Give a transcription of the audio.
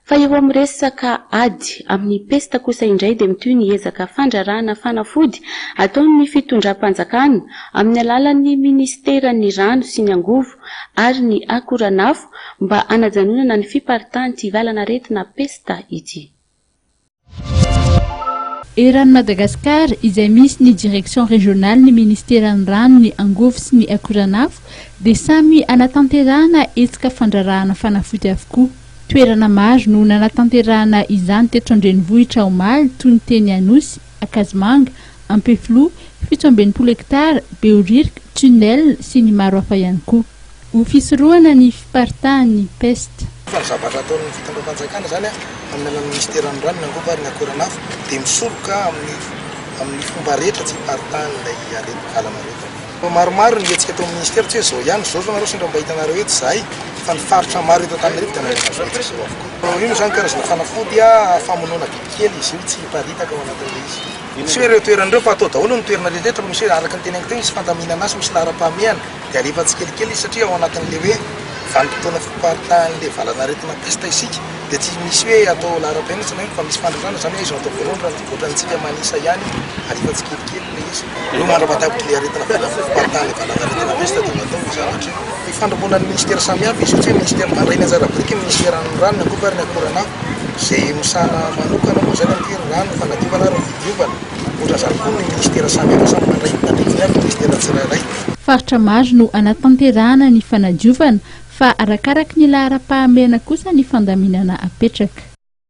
Fa eo amin'ny resaka ady amin'ny pesta kosa indray dia mitohy ny ezaka fandrarahana fanafody ataon'ny fitondram-panjakana amin'ny alalan'ny minisiteran'ny rano sy ny angovo ary ny akoranafo mba hanajanonana ny fiparitahan'ity valan'aretina pesta ity. Eran'i Madagasikara, izay misy ny Direction Régionale ny Ministeran'ny Rano, ny Angovo sy ny Akoranafo dia samy anatanterahana hetsika fandrarahana fanafody avokoa. Toerana maro no nanatanterahana izany teto an-drenivohitra omaly toy ny teny Anosy, Ankazomanga, Ampefiloha, 67 hectares, Behoririka, Tunnel sy ny maro hafa ihany koa. Ho fisorohana ny fiparitahan'ny pesta. Fa ny zavatra ataon'ny fitondram-panjakana izany amin'ny alalan'ny minisiteran'ny rano, ny angovo ary ny akoranafo dia misoroka amin'ny amin'ny fomba rehetra tsy hiparitahan'ilay aretina, valanaretina. Maromaro ny hetsika ataon'ny minisitera, tsy hoe izao ihany, izao izao nareo sendra mba hitanareo eto izahay fa ny faritra maro eto Antananarivo dia anaovana izao hetsika izao avokoa. Io moa izany karazana fanafody famonoana bibikely izy io tsy hiparitaka ao anatin'ilay izy. Tsy hoe ireo toerana ireo fa atao daholo ny toerana rehetra fa misy hoe araka ny teneniko teo misy fandaminana azy, misy laharam-pahamehana. Dia alefa tsikelikely izy satria ao anatin'ilay hoe vanim-potoana fiparitahan'ilay valanaretina pesta isika dia tsy misy hoe atao laharam-pahamehana tsy maninona fa misy fandrindrana izany hoe izao atao voalohany raha ohatrantsika manisa ihany alefa tsikelikely ilay izy eo mandra-pahatapitry ilay aretina fiparitahan'ilay valanaretina pesta dia atao io zavatra io. Ifandrimbonan'ny ministera samihafa izy io tsy hoe ministera mandray ny anjara biriky ny ministeran'ny rano ny angovo ary ny akoranafo izay misahana manokana moa izany amin'ity rano fanadiovana ary ny fidiovana. Ohatran'izany koa ny ministera samihafa samy mandray ny tandrifiny avy ny ministera tsirairay. Faritra maro no anatanterahana ny fanadiovana fa arakaraky ny laharam-pahamehana kosa ny fandaminana apetraka.